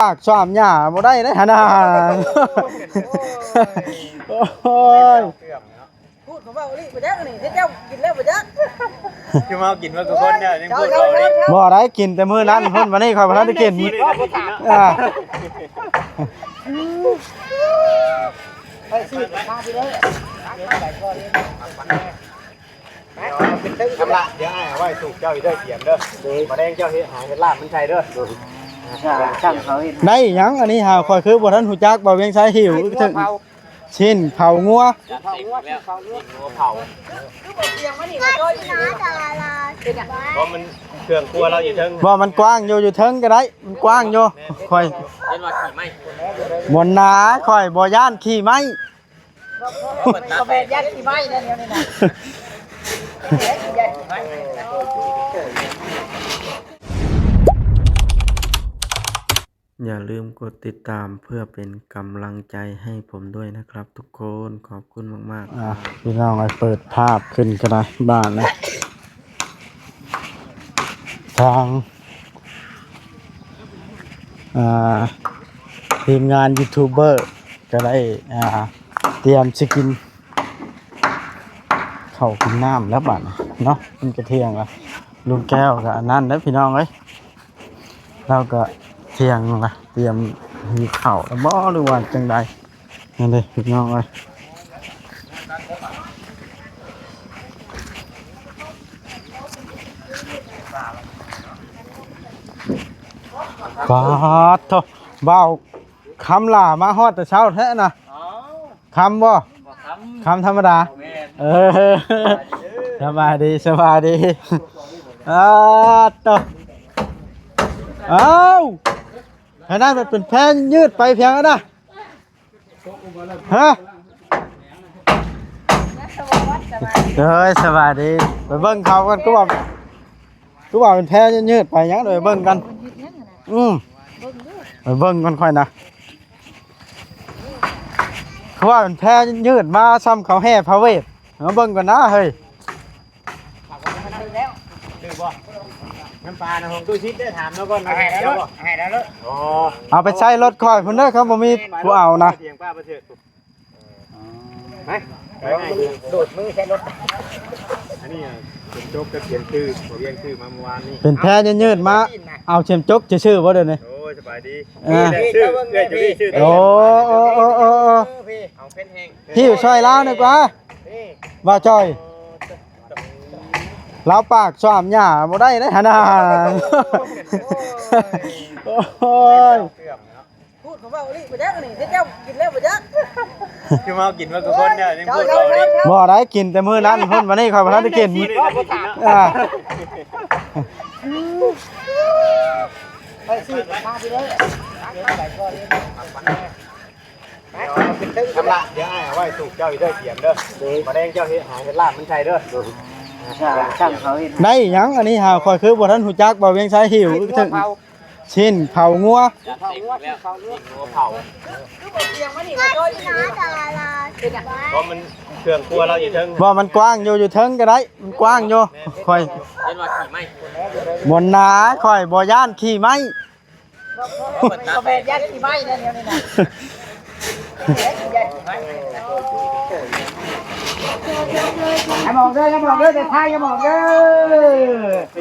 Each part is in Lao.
ປາກສາມຫຍ້າບໍ່ໄດ້ເດ້ຫັ້ນນະ. ໂອ້ຍ ເກືອບເນາະ ພູດເຂົາເວົ້າອີ່ຫຼີບໍ່ຈັກນີ້ ເຈົ້າກິນແລ້ວບໍ່ຈັກ ຄືມາກິນມາຄືຄົນເດີ ຍັງພູດເວົ້າອີ່ຫຼີ. ບໍ່ໄດ້ກິນແຕ່ມື້ນັ້ນພຸ້ນ ວັນນີ້ຂ້ອຍບໍ່ທັນໄດ້ກິນ. ອ່າ ໄປຊື້ມາພີ່ເດີ. ຊຳລະ ດຽວອ້າຍເອົາໄວ້ສູບເຈົ້າອີກເດີ ຕຽມເດີ. ມາແລງເຈົ້າເຮັດ ຫາເຮັດລາບມັນໃສ່ເດີ. ຊ່າງເຂົາເຮັດ ໄດ້ຫຍັງອັນນີ້ຫາ ຂ້ອຍຄືບໍ່ທັນຮູ້ຈັກ. ບ່າວວຽງໄຊຫິວເຖິງຊີ້ນເຜົາງົວ ເຜົາງົວ ຊີ້ນງົວເຜົາ. ເພາະມັນເຄື່ອງຄົວລາວຢູ່ເທິງ ບໍ່ ມັນກວ້າງຢູ່ ຢູ່ເທິງກໍໄດ້ ມັນກວ້າງຢູ່. ຂ້ອຍ ເຫັນວ່າຂີ້ໄມ້ ບໍ່ນາ ຂ້ອຍບໍ່ຢ້ານຂີ້ໄມ້. ເຂົາແບບຢ້ານຂີ້ໄມ້ແລ້ວ ດຽວນີ້ນະ ຢ້ານຂີ້ໄມ້. ຢ່າลืมกดติดตามเพื่อเป็นกำลังใจให้ผมด้วยนะครับทุกคน ขอบคุณมากๆ ອ່າ ພີ່ນ້ອງເອີຍ ເປີດພາບຂຶ້ນກໍໄດ້ ບ້ານນະ ທາງ ອ່າ ທີມງານຢູທູບເບີກໍໄດ້ ອ່າ ຕຽມຊິກິນເຂົ້າກິນນ້ຳແລ້ວບາດນີ້ເນາະ. ມັນກໍທ່ຽງລະ ລຸງແກ້ວກໍອັນນັ້ນເດີພີ່ນ້ອງເອີຍ ລາວກໍທ່ຽງລະ ຕຽມຫິວເຂົ້າແລ້ວບໍ່ ຫຼືວ່າຈັ່ງໃດ? ນັ້ນເດ້ພີ່ນ້ອງເອີຍ ປາດໂທ້ ບ່າວຄຳຫຼ້າມາຮອດແຕ່ເຊົ້າແທ້ນະ. ເອົ້າ ຄຳບໍ່? ບໍ່ຄຳ ຄຳທຳມະດາ. ແມ່ນ ເອີ ສະບາຍດີ ສະບາຍດີ. ອາ ໂຕ ອ້າວ ໃຫ້ນັ້ນມັນເປັນແພຍືດໄປພຽງນັ້ນນະ. ຮະ ເອີຍ ສະບາຍດີ. ໄປເບິ່ງເຂົາກ່ອນ ຄືວ່າ ຄືວ່າເປັນແພຍຍືດໄປຫຍັງ ໄປເບິ່ງກັນ. ອືມ ໄປເບິ່ງກ່ອນຂ້ອຍນະ ຄືວ່າເປັນແພຍຍືດມາຊ່ຳເຂົາແຫ່ພາເວດ. ມາເບິ່ງກ່ອນນະເຮີ້ຍ. ຊື້ບໍ່? ນ້ຳປານະ ຂອງຕູ້ຊິດເດີ ຖາມລາວກ່ອນ. ໃຫ້ແລ້ວໂລດ ໃຫ້ແລ້ວໂລດ. ອໍ ເອົາໄປໃສ່ລົດຂ້ອຍພຸ້ນເດີ ຄັນບໍ່ມີຜູ້ເອົານະ. ໄປ ໄປ ໂດດມືໃສ່ລົດ. ອັນນີ້ເຂັມຈົກກັບຂຽນຊື່ ບໍ່ວຽງຊື້ມາມື້ວານນີ້. ເປັນແພຍຍືດມາ ເອົາເຂັມຈົກຊື່ໆບໍ່ດຽວນີ້? ໂອ້ຍ ສະບາຍດີ. ເອີ ນີ້ແຫຼະຊື່ ເອື້ອຍຈະມີຊື່. ໂອ້ ໂອ້ ໂອ້ ໂອ້ ໂອ້ ເອົາເພັນແຮງ ຫິ້ວຊ່ອຍລາວໜ່ອຍກວ່າ ບ່າວຈ່ອຍ. ລາວປາກສາມຫຍ້າບໍ່ໄດ້ເດ້ຫັ້ນນະ. ໂອ້ຍ ເກືອບເນາະ ພູດເຂົາເວົ້າອີ່ຫຼີບໍ່ຈັກນີ້ ເຈົ້າກິນແລ້ວບໍ່ຈັກ ຄືມາກິນມາຄືຄົນເດີ ຍັງພູດເວົ້າອີ່ຫຼີ. ບໍ່ໄດ້ກິນແຕ່ມື້ນັ້ນພຸ້ນ ວັນນີ້ຂ້ອຍບໍ່ທັນໄດ້ກິນ. ອ່າ ໄປຊື້ມາພີ່ເດີ. ຊຳລະ ດຽວອ້າຍເອົາໄວ້ສູບເຈົ້າອີກເດີ ຕຽມເດີ. ມາແລງເຈົ້າເຮັດ ຫາເຮັດລາບມັນໃສ່ເດີ. ຊ່າງເຂົາເຮັດ ໄດ້ຫຍັງອັນນີ້ຫາ ຂ້ອຍຄືບໍ່ທັນຮູ້ຈັກ. ບ່າວວຽງໄຊຫິວເຖິງຊີ້ນເຜົາງົວ ເຜົາ ເພາະມັນເຄື່ອງຄົວລາວຢູ່ເທິງ ບໍ່ ມັນກວ້າງຢູ່ ຢູ່ເທິງກໍໄດ້ ມັນກວ້າງຢູ່. ຂ້ອຍ ເຫັນວ່າຂີ້ໄມ້ ບໍ່ນາ ຂ້ອຍບໍ່ຢ້ານຂີ້ໄມ້. ເຂົາແບບຢ້ານຂີ້ໄມ້ແລ້ວ ດຽວນີ້ນະ ຢ່າບອກເດີ ຢ່າບອກເດີ ແຕ່ທ້າຍຢ່າບອກເດີ.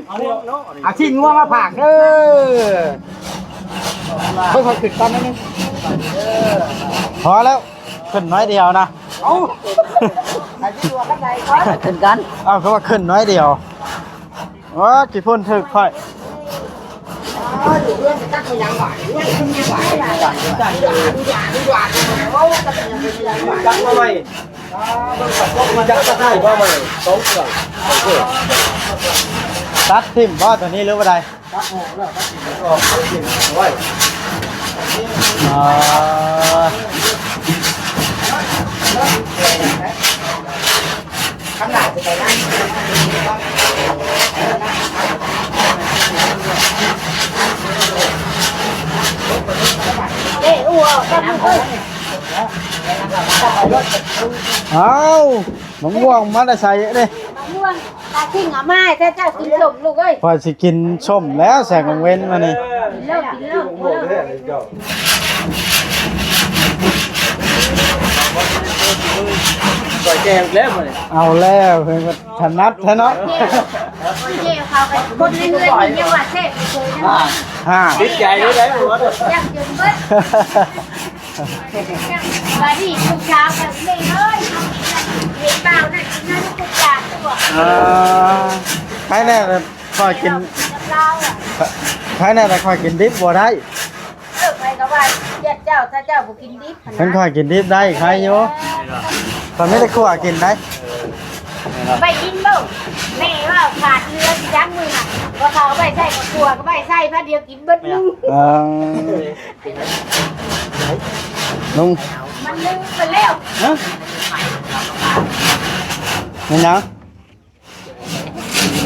ເອົາຊີ້ນງົວມາຝາກເດີ. ເບິ່ງຂ້ອຍຂຶ້ນກ່ອນໜ້ອຍໜຶ່ງ ພໍແລ້ວ ຂຶ້ນໜ້ອຍດຽວນະ. ເອົ້າ ຂຶ້ນກັນ ເອົ້າ ຄືວ່າຂຶ້ນໜ້ອຍດຽວ. ໂອ້ ຂີ້ຝຸ່ນຖືກຂ້ອຍ. ຈັກມາໃໝ່ ຈັກມາໃໝ່ ສອງເຄື່ອງ ສອງເຄື່ອງ. ຕັດຖິ້ມບໍ່ຕົວນີ້ ຫຼືວ່າໃດ? ຕັດອອກແລ້ວ ຕັດຖິ້ມອອກ ຕັດຖິ້ມໄວ້. ອໍ ອ້າວ ມະມ່ວງມາແຕ່ໃສເດ້? ຕາຊິງເອົາມາໃຫ້ເຈົ້າກິນສົ້ມລູກເອີຍ. ຂ້ອຍຊິກິນສົ້ມແລ້ວແສງກາງເວັນມານີ້. ກິນໂລດ ກິນໂລດ ກິນໂລດ. ຂ້ອຍແກ່ແລ້ວມື້ນີ້. ເອົາແລ້ວ ເພິ່ນກໍຖະໜັດແທ້ເນາະ. ເຈົ້າ ເຈົ້າ ເຂົາກໍຄົນໃນເຮືອນນີ້ຍັງວ່າແຊບຢູ່ເລີຍນະ. ອ່າ ຕິດໃຈເລີຍໄດ໋. ຢ່າງຈົນເບິດ. ບາດນີ້ຜູ້ສາວກໍແມ່ເອີຍ ເຫັນບ່າວນັ້ນກິນນັ້ນທຸກຢ່າງຕົວະ. ເອີ ໃຜແນ່ຂ້ອຍກິນ ກັບລາວອະ ໃຜແນ່ຂ້ອຍກິນດິບບໍ່ໄດ້. ເອີ ໃຜກໍວ່າຢ້ານເຈົ້າ ຖ້າເຈົ້າບໍ່ກິນດິບຫັ້ນນະ. ຄັນຂ້ອຍກິນດິບໄດ້ໃຄຢູ່ ຂ້ອຍມີແຕ່ຂົ້ວກິນໄດ໋. ໄປກິນເບິ່ງ ແມ່ວ່າຂາດເຫຼືອຊິຈັກມື້ນະ ບໍ່ເທົ່າໄປໃສ່ກໍຂົ້ວກໍໄປໃສ່ ພັດດຽວກິນເບິດມື້. ເອີ ລຸງ ມັນລືມໄປແລ້ວ. ຮະ ແມ່ນຫຍັງ?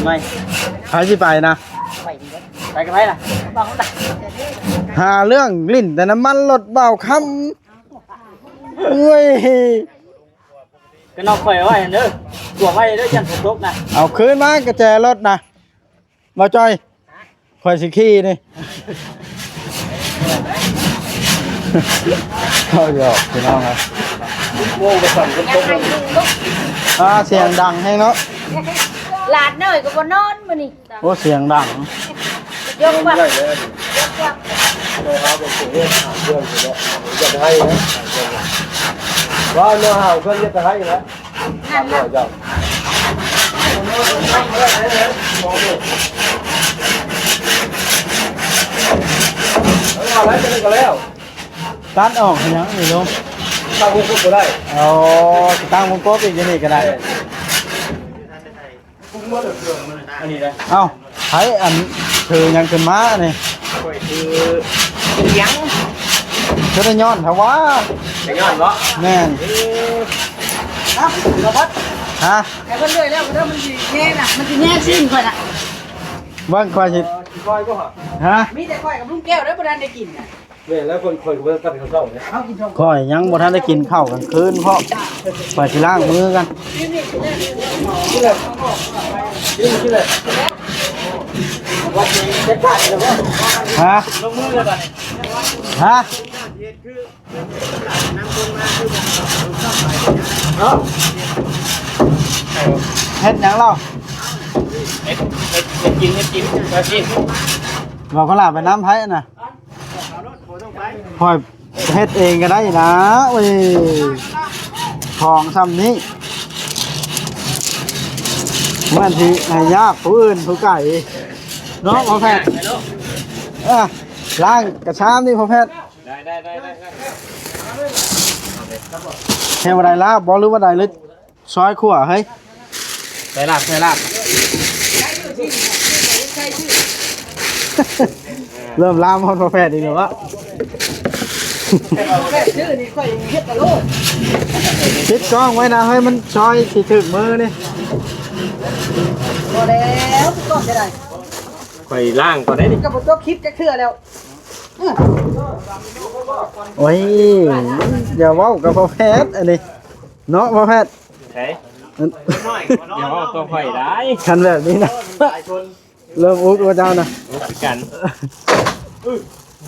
ໄປ ໃຜຊິໄປນະ? ໄປກັບໃຜລະ? ຫາເລື່ອງຫຼິ້ນແຕ່ນ້ຳມັນລົດບ່າວຄຳ. ໂອ້ຍ ກໍນອກຂ້ອຍໄວ້ຫັ້ນເດີ ກວມໄວ້ເດີ ຢ້ານຝົນຕົກນະ. ເອົາຄືນມາກະແຈລົດນະ ບ່າວຈ້ອຍ. ຂ້ອຍຊິຂີ່ນີ້. ເວົ້າຫຍອກພີ່ນ້ອງເອີຍ. ໂອ້ ບໍ່ສັ່ນຄົນຕົກ. ອ່າ ສຽງດັງແຮງເນາະ. ຫຼານນ້ອຍກໍບໍ່ນອນມື້ນີ້. ໂອ້ ສຽງດັງ. ຍົກວ່າ ຢາກໄຫ້ນະ ວ່າເນາະ ຫາວເພິ່ນຢາກໄຫ້ນະ. ນັ້ນນະ ຕັດອອກເປັນຫຍັງນີ້ລຸງ? ຕັ້ງວົງກົບກໍໄດ້. ອໍ ຕັ້ງວົງກົບອີກຢູ່ນີ້ກໍໄດ້. ອັນນີ້ນະ ເອົ້າ ໃຜອັນຖືຫຍັງຂຶ້ນມານີ້? ຂ້ອຍຖືຫຍັງ? ຄືໄດ້ຍ້ອນແທ້ຫວາ? ໄດ້ຍ້ອນບໍ? ແມ່ນ. ເອົ້າ ລະບັດ ຮະ? ໃຫ້ເພິ່ນເລື່ອຍແລ້ວເດີ ມັນຊິແຍ່ນະ ມັນຊິແຍ່ຊີ້ນຂ້ອຍນະ. ເບິ່ງຂ້ອຍຊິ ຊິປ່ອຍບໍ່ຫະ? ຮະ? ມີແຕ່ຂ້ອຍກັບລຸງແກ້ວເດີ ບໍ່ທັນໄດ້ກິນນະ. ແມ່ນແລ້ວ ຂ້ອຍ ຂ້ອຍກໍບໍ່ທັນກິນເຂົ້າເດ້. ເຮົາກິນ ຂ້ອຍຍັງບໍ່ທັນໄດ້ກິນເຂົ້າກາງຄືນເພາະ ຂ້ອຍຊິລ້າງມືກ່ອນ. ກິນແລ້ວ ກິນ ກິນແລ້ວ. ຮະ? ລົງມືແລ້ວບັດນີ້. ຮະ? ເຮັດຫຍັງລາວ? ເຮັດ ເຮັດ ເຮັດກິນ ເຮັດກິນ ເຮັດກິນ. ເວົ້າກໍລາວໄປນຳໃຜນະ? ຂ້ອຍເຮັດເອງກໍໄດ້ນະ. ໂອ້ຍ ຂອງຊ່ຳນີ້ ແມ່ນຊິໃຫ້ຍາກຜູ້ອື່ນຜູ້ໄກເນາະ ພໍ່ແພດ. ເອີ ລ້າງກະຊາມນີ້ ພໍ່ແພດ. ໄດ້ ໄດ້ ໄດ້ ໄດ້ ໄດ້. ເຮັດບໍ່ໄດ້ລາບບໍ່ ຫຼືວ່າໃດ ຫຼື ຊອຍຂົ້ວເຮີ້ຍ. ໃສ່ລາບ ໃສ່ລາບ. ເລີ່ມລາມຮອດພໍ່ແພດອີກແລ້ວວະ. ພໍ່ແພດຊື້ນີ້ຂ້ອຍເຮັດຕະໂລດ. ຕິດກ້ອງໄວ້ນະເຮີ້ຍ ມັນຊອຍຊິຖືກມືນີ້. ບໍ່ແລ້ວ ຕິດກ້ອງຈະໄດ້. ຂ້ອຍລ້າງກ່ອນໄດ໋ນີ້. ກໍບໍ່ຕົກຄລິບຈັກເທື່ອແລ້ວ. ໂອ້ຍ ຢ່າເວົ້າກັບພໍ່ແພດອັນນີ້ເນາະ ພໍ່ແພດ. ໃສ? ອັນ ຢ່າເວົ້າຕໍ່ຂ້ອຍຫຼາຍ ຄັນແບບນີ້ນະ. ເລີ່ມອຸກແລ້ວເຈົ້ານະ. ອຸກຄືກັນ. ລ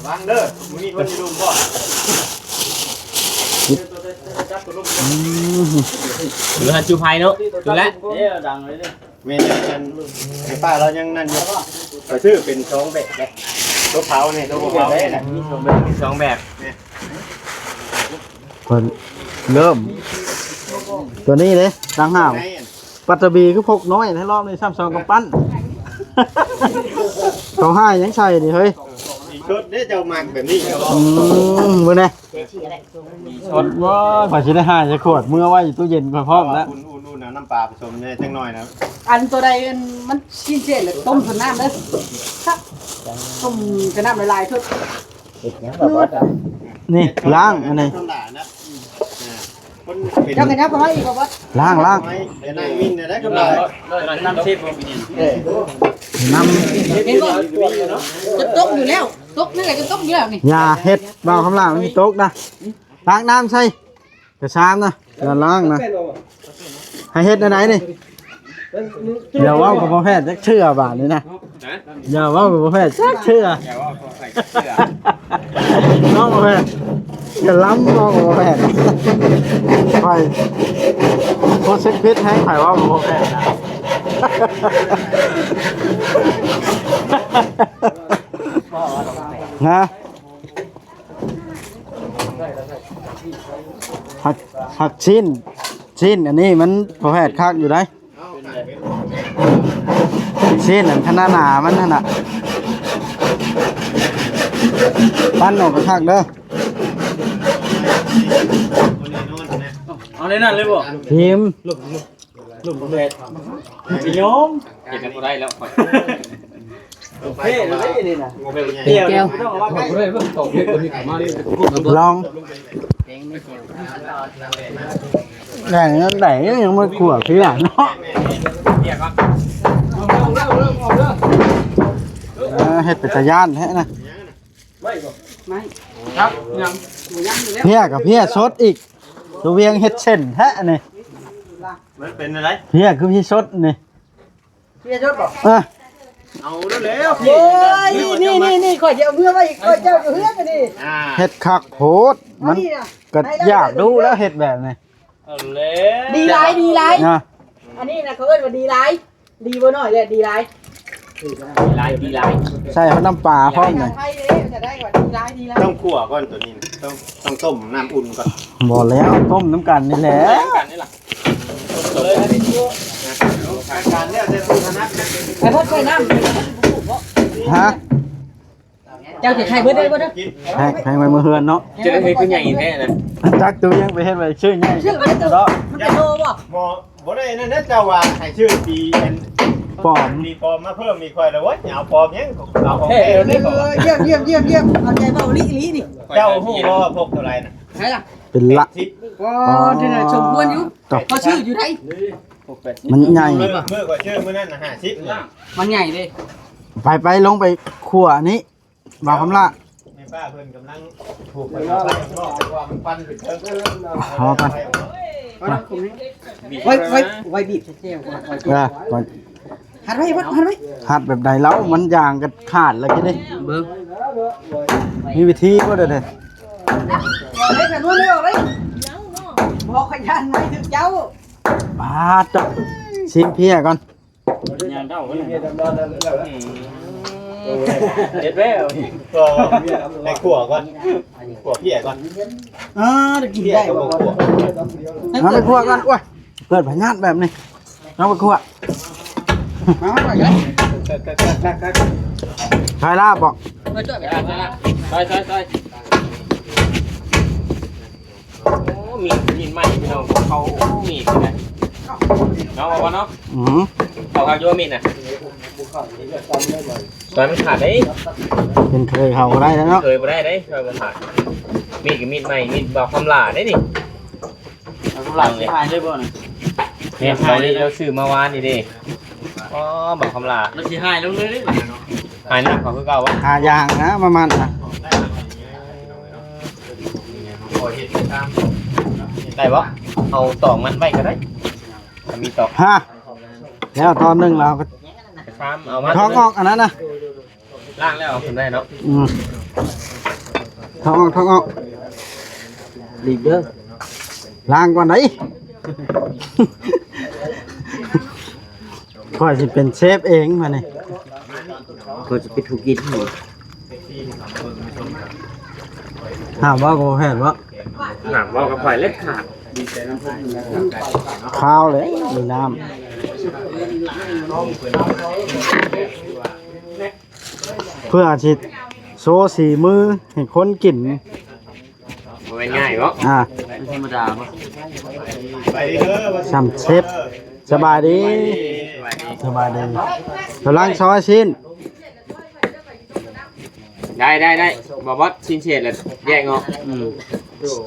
ະວັງເດີ ບໍ່ມີຄົນຢູ່ລຸ່ມບໍ່? ອືມ ຢູ່ຫັ້ນຈຸໄພເນາະ ຈຸແລ້ວ. ເອີ ດັງເລີຍເດີ. ແມ່ນ ແມ່ນ ແມ່ນ ໄຟຟ້າລາວຍັງນັ້ນຢູ່. ຂ້ອຍຊື້ເປັນສອງແບບເດ້ ຕົວຂາວນີ້ ຕົວບໍ່ຂາວນີ້ນະ. ມີສອງແບບ ມີສອງແບບ. ເພິ່ນເລີ່ມຕົວນີ້ເດ້ ຕ່າງຫາກ. ປັດຕະບີຄືພົກນ້ອຍແທ້ ຮອບນີ້ຊ້ຳສອງກຳປັ້ນ. ເຂົາຫາຫຍັງໃສ່ນີ້ເຮີ້ຍ? ສົດເດ້ ເຈົ້າມັກແບບນີ້. ອືມ ເບິ່ງແດ່. ສົດບໍ່? ຂ້ອຍຊິໄດ້ຫາຈັກຂວດ ເມືອໄວ້ຢູ່ຕູ້ເຢັນຂ້ອຍພ້ອມແລ້ວ. ອຸ່ນໆ ເອົານ້ຳປາປະສົມແດ່ຈັກໜ້ອຍນະ. ອັນຕົວໃດມັນຊິເສດ ຕົ້ມໃສ່ນ້ຳເດີ. ຕົ້ມໃສ່ນ້ຳຫຼາຍໆ ສົດ. ເຮັດຫຍັງບໍ່ບອດ? ນີ້ ລ້າງອັນນີ້. ເຈົ້າກໍຍັບເຂົ້າມາອີກບໍ່ບອດ? ລ້າງ ລ້າງ. ຢ່ານັ່ງມິ່ນເດີ ນ້ຳຊິບ. ເອີ ນ້ຳ ເຫັນບໍ່? ຈະຕົກຢູ່ແລ້ວ ຕົກນີ້ກໍຈະຕົກຢູ່ແລ້ວນີ້. ຢ່າເຮັດ ບ່າວຄຳຫຼ້າ ມັນຊິຕົກນະ. ຕັກນ້ຳໃສ່ກະຊາມນະ ຢ່າລ້າງນະ. ໃຫ້ເຮັດແນວໃດນີ້? ຢ່າເວົ້າກັບພໍ່ແພດຈັກເທື່ອບາດນີ້ນະ. ຮະ? ຢ່າເວົ້າກັບພໍ່ແພດຈັກເທື່ອ. ຢ່າເວົ້າກັບພໍ່ແພດຈັກເທື່ອ. ນ້ອງພໍ່ແພດ ຢ່າລ້ຳເວົ້າກັບພໍ່ແພດ. ຂ້ອຍ ໂຄດເຊັກພິດແຮງ ຂ້ອຍເວົ້າກັບພໍ່ແພດນະ. ຮະ? ຜັກ ຜັກຊີ້ນ ຊີ້ນອັນນີ້ມັນພໍແຮດຄັກຢູ່ໃດ. ຊີ້ນອັນຂະໜາດໜາມັນຫັ້ນນະ ປັ້ນອອກຄັກໆເດີ. ເອົາໃນນັ້ນເລີຍບໍ່? ທີມ ລູກແບດ ຊິຍອມ ເຮັດບໍ່ໄດ້ແລ້ວຂ້ອຍ. ໂອເຄເລີຍນີ້ນະ. ແກ້ວ ລອງ ໄດ້ ໄດ້ ຍັງບໍ່ຂົ້ວເທື່ອເນາະ. ເອີ ເຮັດເປັນຕາຢ້ານແທ້ນະ. ໄມ້ບໍ່? ໄມ້ ຄັກ ຍັງ ຍັງຢູ່ແລ້ວ ເພັຽກັບເພັຽສົດອີກ. ຕົວວຽງເຮັດເສັ້ນແທ້ນີ້. ມັນເປັນຈັ່ງໃດ? ເພັຽຄືເພັຽສົດນີ້. ເພັຽສົດບໍ່? ເອີ ເອົາແລ້ວ ໂອ້ຍ ນີ້ໆໆ ຂ້ອຍຊິເອົາເມືອໄວ້ອີກ ຂ້ອຍເຈົ້າຢູ່ເຮືອນອັນນີ້. ອ່າ ເຮັດຄັກໂພດ ມັນ ອັນນີ້ນະ ກໍຢາກດູແລ້ວເຮັດແບບນີ້. ເອົາແລ້ວ ດີຫຼາຍ ດີຫຼາຍນະ. ອັນນີ້ນະ ເຂົາເອີ້ນວ່າດີຫຼາຍ. ດີບໍ່ນ້ອຍແຫຼະ ດີຫຼາຍ ດີຫຼາຍ ດີຫຼາຍ. ໃສ່ເອົານ້ຳປາພ້ອມນີ້ ໄທເດ້ ຈະໄດ້ວ່າດີຫຼາຍ ດີຫຼາຍ. ຕ້ອງຂົ້ວກ່ອນຕົວນີ້ນະ ຕ້ອງ ຕ້ອງຕົ້ມນ້ຳອຸ່ນກ່ອນ. ບໍ່ແລ້ວ ຕົ້ມນຳກັນນີ້ແຫຼະ ນຳກັນນີ້ລະ. ໄປເພິ່ນໃສ່ນ້ຳ ຮະ? ເຈົ້າຈະໃຊ້ເບິດເລີຍບໍ່ເດີ? ແພງ ແພງໄວ້ເມືອເຮືອນເນາະ. ຈະໄດ້ເຮັດຄືໃຫຍ່ແທ້ນະ. ຈັກຕົວຍັງໄປເຮັດໄວ້ຊື່ໃຫຍ່ ຊື່ໄວ້ເດີ. ເນາະ ມັນເປັນໂລບໍ່? ບໍ່ ບໍ່ໄດ້ນັ້ນນະ ເຈົ້າວ່າໃຫ້ຊື້ປີອັນປອມ ປີປອມມາເພີ່ມອີກ. ຂ້ອຍລະ ໂອ້ຍ ເອົາປອມຫຍັງ ເອົາຂອງແທ້. ເອີ ຢ້ຽມ ຢ້ຽມ ຢ້ຽມ ຢ້ຽມ. ເອົາໃຈເວົ້າອີຫຼີ ອີຫຼີນີ້. ເຈົ້າຮູ້ບໍ່ວ່າພົກເທົ່າໃດນະ? ໃຊ່ລະ ເປັນລະ ສິບ. ອໍ ເປັນສິບ ໂອ້ ເປັນສົມຄວນຢູ່ ເຂົາຊື້ຢູ່ໃດ. ມັນໃຫຍ່ ມື້ ມື້ຂ້ອຍຊື້ມື້ນັ້ນນະ ຫ້າສິບ. ມັນໃຫຍ່ເດ້. ໄປ ໄປ ລົງໄປຂົ້ວອັນນີ້. ບ່າວຄຳຫຼ້າ ແມ່ປ້າເພິ່ນກຳລັງຜູກໄປເອົາໄຟຂ້າງນອກ ເພາະວ່າມັນຄວັນຂຶ້ນເທິງ. ພໍກ່ອນ ໄວ້ ໄວ້ ໄວ້ບີບໃສ່ແຈ່ວກ່ອນ. ເອີ ໄວ້ ຮັດໄວ້ ຮັດໄວ້ ຮັດແບບໃດແລ້ວ ມັນຢາງກໍຂາດແລ້ວ ກິນເດ້. ເບິ່ງ ມີວິທີບໍ່ເດີ? ເອົາໄດ້ແຕ່ນວນເດີ ເອົາໄດ້. ບໍ່ຂະຫຍັນໃຫ້ຖືກເຈົ້າ. ປາດ ຊິມເພຍກ່ອນ. ຍ່າງເດ້າເລີຍ ເຮັດແລ້ວ ກໍໃຫ້ຂົ້ວກ່ອນ ຂົ້ວເພຍກ່ອນ. ອ່າ ໄດ້ກິນໄດ້ບໍ່? ເອົາໄປຂົ້ວກ່ອນ. ໂອ້ຍ ເກີດພະຍາດແບບນີ້ ເອົາໄປຂົ້ວ. ມາ ມາ ມາ ໄປລາບບໍ່? ໄປລາບ ໄປລາບ ໄປ ໄປ ໄປ. ໂອ້ ມີດ ມີດໃໝ່ພີ່ນ້ອງ ເຂົາ ໂອ້ ມີດນະ ເນາະ ວ່າເນາະ. ອື ເຂົາຄັກຢູ່ມີດນະ ຊອຍມັນຂາດເດ້. ເປັນເຄີຍເຮົາບໍ່ໄດ້ແລ້ວເນາະ ເຄີຍບໍ່ໄດ້ເດ້ ຊອຍບໍ່ຂາດ. ມີດກໍມີດໃໝ່ ມີດບ່າວຄຳຫຼ້າເດ້ນີ້. ບ່າວຄຳຫຼ້າຊິຫາຍໄດ້ບໍ່ນະ? ແມ່ນ ເຮົານີ້ ເຮົາຊື້ມາວານນີ້ເດ້. ອໍ ບ່າວຄຳຫຼ້າ ມັນຊິຫາຍລົງເລີຍເດ້. ຫາຍໜັກກວ່າຄືເກົ່າວະ? ຫາຢ່າງນະ ປະມານນະ. ໄດ້ບໍ່? ເອົາຕອກມັດໄວ້ກໍໄດ້ ມີຕອກ. ຮະ ແລ້ວຕອນໜຶ່ງລາວກໍ ໄປຊາມເອົາມາ ຖອກອອກອັນນັ້ນນະ. ລ້າງແລ້ວເອົາຂຶ້ນໄດ້ເນາະ. ອື ຖອກອອກ ຖອກອອກ ດີເດີ. ລ້າງກ່ອນໄດ. ຂ້ອຍຊິເປັນເຊຟເອງບາດນີ້ ຂ້ອຍຊິເປັນຜູ້ກິນ. ຫ້າມເວົ້າກັບແພດບໍ່? ຫ້າມເວົ້າກັບຂ້ອຍເດັດຂາດ. ຄາວເລີຍ ມີນ້ຳ ເພື່ອຊິໂຊສີມືໃຫ້ຄົນກິນ. ບໍ່ແມ່ນງ່າຍເນາະ. ອ່າ ບໍ່ທຳມະດາບໍ່? ສຳເຊັບ. ສະບາຍດີ ສະບາຍດີ ກຳລັງຊອຍຊີ້ນ. ໄດ້ ໄດ້ ໄດ້ ບໍ່ບອດ ຊີ້ນເສດແລ້ວແຍກອອກ. ອື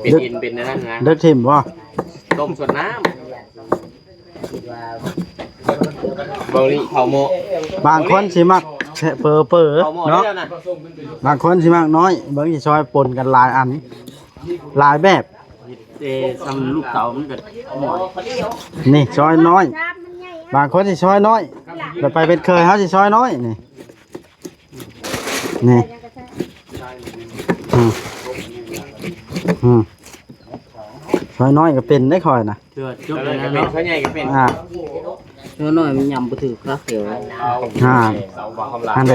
ເປັນເອັນເປັນອັນນັ້ນນະ. ເລິກຖິ້ມບໍ່? ຕົ້ມສົດນ້ຳ. ເບິ່ງນີ້ເຂົ້າໝໍ້ ບາງຄົນຊິມັກເປີໆ ເຂົ້າໝໍ້ເນາະ ເດ້ອນະ. ບາງຄົນຊິມັກນ້ອຍ ເບິ່ງຊິຊອຍປົນກັນຫຼາຍອັນ ຫຼາຍແບບ. ເອີ ຊ່ຳລູກເຕົາມັນກໍ ນີ້ຊອຍນ້ອຍ. ບາງຄົນຊິຊອຍນ້ອຍ ແລ້ວໄປເປັນເຂີຍ ເຮົາຊິຊອຍນ້ອຍນີ້ ນີ້ ອືມ ອືມ ຊອຍນ້ອຍກໍເປັນໄດ້ຂ້ອຍນະ ເທື່ອຈົບແລ້ວເນາະ ເປັນ ເຂົາໃຫຍ່ກໍເປັນ ອ່າ ຊອຍນ້ອຍມັນຍຳບໍ່ຖືກຄັກດຽວ ອ່າ ເອົາເອົາ ອັນເດ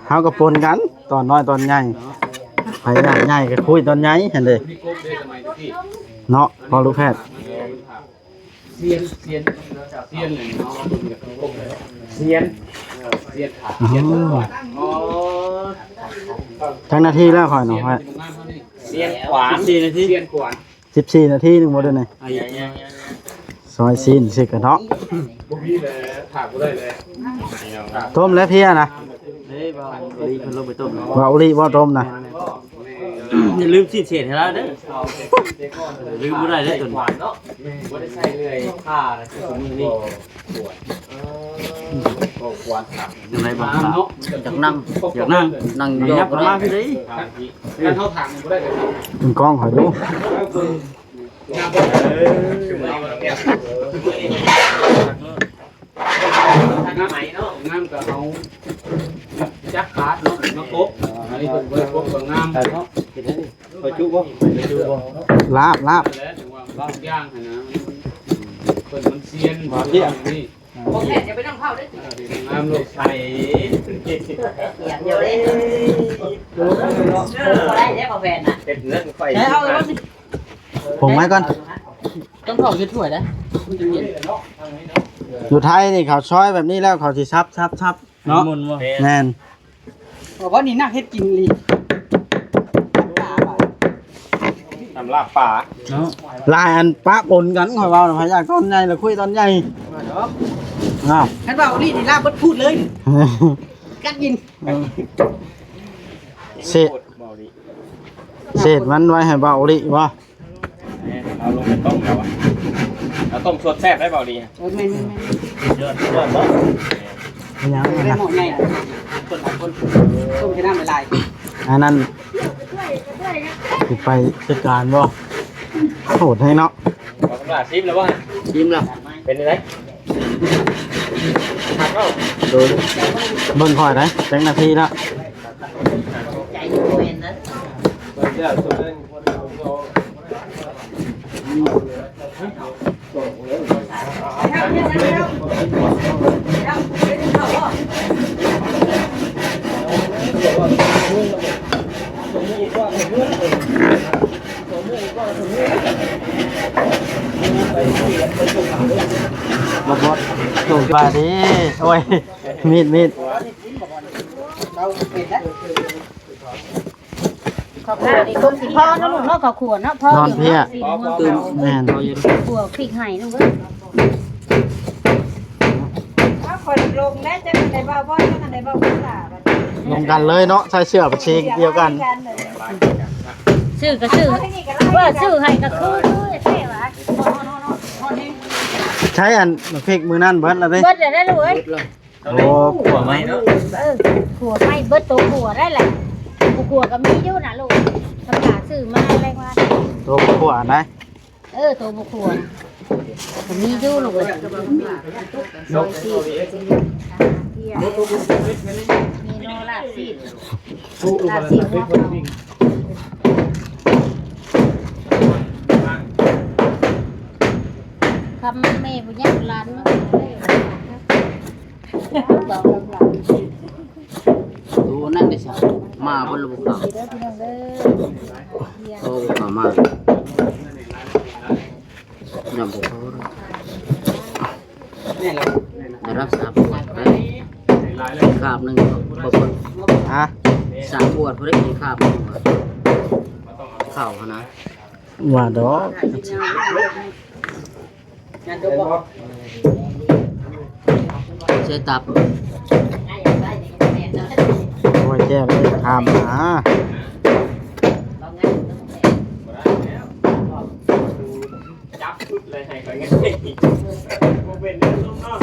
ເຮົາກໍປົນກັນ ຕອນນ້ອຍຕອນໃຫຍ່ ໃຜຢາກໃຫຍ່ກໍຄຸຍຕອນໃຫຍ່ຫັ້ນເດ ເນາະ ພໍ່ລູກແພດ. ສຽນ ສຽນ ສຽນ ສຽນ ສຽນຂາ ອໍ ຈັກນາທີແລ້ວຂ້ອຍເນາະ ສຽນຂວານ ສິບສີ່ນາທີ ສິບສີ່ນາທີ ສິບສີ່ນາທີໜຶ່ງບໍ່ໄດ້ນີ້ ຊອຍຊີ້ນຊິກະເນາະ ບໍ່ມີແລ້ວ ຖ້າບໍ່ໄດ້ແລ້ວ ຕົ້ມແລ້ວເພຍນະ ເອີ ບ່າວອີ່ຫຼີເພິ່ນລົງໄປຕົ້ມ ບ່າວອີ່ຫຼີບໍ່ຕົ້ມນະ ຢ່າລືມຊີ້ນເສດໃຫ້ລາວເດີ ລືມບໍ່ໄດ້ເດີຕົວນີ້ ບໍ່ໄດ້ໃຊ້ເລື່ອຍຜ່ານະ ຄືມື້ນີ້ ຈັ່ງໃດບໍ່ ຢາກນັ່ງ ຢາກນັ່ງ ນັ່ງຢອກ ມາພີ້ເດີ ເປັນກ້ອງຂ້ອຍດູ. ງາມ ງາມກໍເອົາຈັກຂາດເນາະ ມາກົບ ອັນນີ້ເພິ່ນບໍ່ໄດ້ກົບກໍງາມເນາະ ເຮັດໃຫ້ນີ້ ເຂົ້າຈຸບໍ່ ເຂົ້າຈຸບໍ່ ລາບ ລາບ ນັ້ນແຫຼະ ຖືວ່າບາງຢ່າງຫັ້ນນະ ເພິ່ນມັນຊຽນ ມາເພຍ ນີ້ ບໍ່ແມ່ນ ຢ່າໄປນຳເຂົາເດ້ ງາມໂລດໃສ່ ເອີ ບໍ່ໄດ້ເດ້ ບໍ່ແມ່ນນະ ເຮັດເງິນໄຟ ໃຊ້ເອົາໄວ້ ຜົງໄວ້ກ່ອນ ຕ້ອງຖອກຢູ່ຖ້ວຍເດ້ ມັນຈະເຢັນ ຢູ່ໄທນີ້ເຂົາຊອຍແບບນີ້ແລ້ວເຂົາຊິສັບ ສັບ ສັບເນາະ ໝຸນບໍ່ ແມ່ນ ບໍ່ ນີ້ນັກເຮັດກິນອີ່ຫຼີ ຕຳລາບປາເນາະ ຫຼາຍອັນປະປົນກັນ ຂ້ອຍເວົ້ານະ ໃຜຢາກຕອນໃຫຍ່ລະຄຸຍຕອນໃຫຍ່ ວ່າດອກ ອ້າວ ຄັນວ່າອີ່ຫຼີນີ້ລາບເບິດພູດເລີຍ ກັດກິນ ເສດ ເສດມັນໄວ້ໃຫ້ບ່າວອີ່ຫຼີບໍ່? ແມ່ນ ເອົາລົງໄປຕົ້ມແລ້ວ ເອົາຕົ້ມສົດແຊບໄດ໋ ເບົາດີ ເອີ ແມ່ນໆໆ ເດືອດ ເດືອດບໍ່? ເປັນຫຍັງ ເປັນນະ ໝໍ້ໃຫຍ່ ຄົນຫຼາຍຄົນ ຕົ້ມໃສ່ນ້ຳຫຼາຍໆ ອັນນັ້ນ ຊິໄປຈັດການບໍ່? ໂຫດແຮງເນາະ ເອົາລະ ຊີມແລ້ວບໍ່? ຊີມແລ້ວ ເປັນຈັ່ງໃດ? ຄັກເນາະ ໂດຍ ເບິ່ງຂ້ອຍໄດ໋ ຈັກນາທີແລ້ວ? ບໍ່ ບໍ່ ໂອ້ຍ ມີດ ມີດ ເຂົ້າຂົ້ວນີ້ຄົງຊິພໍເນາະລູກເນາະ ເຂົ້າຂົ້ວເນາະ ພໍ ນອນເພຍ ແມ່ນ ຂົ້ວພິກໃຫ້ລູກເອີຍ ເອົາຂ້ອຍລົງແລ້ວ ຈັກອັນໃດເວົ້າບໍ່ ຈັກອັນໃດເວົ້າບໍ່ຫຼ້າ ລົງກັນເລີຍເນາະ ໃສ່ເສື້ອປະເຊດຽວກັນ ຊື້ກໍຊື້ ວ່າຊື້ໃຫ້ກໍຄື ຄືແທ້ຫວາ ໃຊ້ອັນພິກມື້ນັ້ນເບິດແລ້ວເດ້ ເບິດແລ້ວເດ້ລູກເອີຍ ໂອ້ ຂົ້ວໃໝ່ເນາະ ເອີ ຂົ້ວໃໝ່ເບິດ ໂຕຂົ້ວໄດ້ແຫຼະ ບໍ່ຂົ້ວກໍມີຢູ່ນະລູກ ທຳມະດາຊື້ມາແລງວ່າ ໂຕຂົ້ວນະ ເອີ ໂຕບໍ່ຂົ້ວນະ ກໍມີຢູ່ລູກເອີຍ ເມນູລາບຊີ້ນ ລາບຊີ້ນຫົວເຂົາ ຄຳແມ່ບໍ່ຢາກຫຼານມາ ໂຕນັ້ນໄດ້ຊະ ມາເບິ່ງລະບໍ່ເຂົ້າ ໂຕເຂົ້າມາ ນຳບໍ່ເຂົ້າ ໄດ້ຮັບສາມຂວດໄດ້ ຄາບໜຶ່ງບໍ່ເບິດ ຮະ ສາມຂວດບໍ່ໄດ້ກິນຄາບໜຶ່ງ ເຂົ້າຫັ້ນນະ ວ່າດອກ ໃສ່ຕັບ ໂອ້ຍ ແກ້ວເລີຍ ຖາມຫາ ຈັບຊຸດເລີຍ ໃຫ້ຂ້ອຍເງິນ ບໍ່ເປັນເລື່ອງເນາະ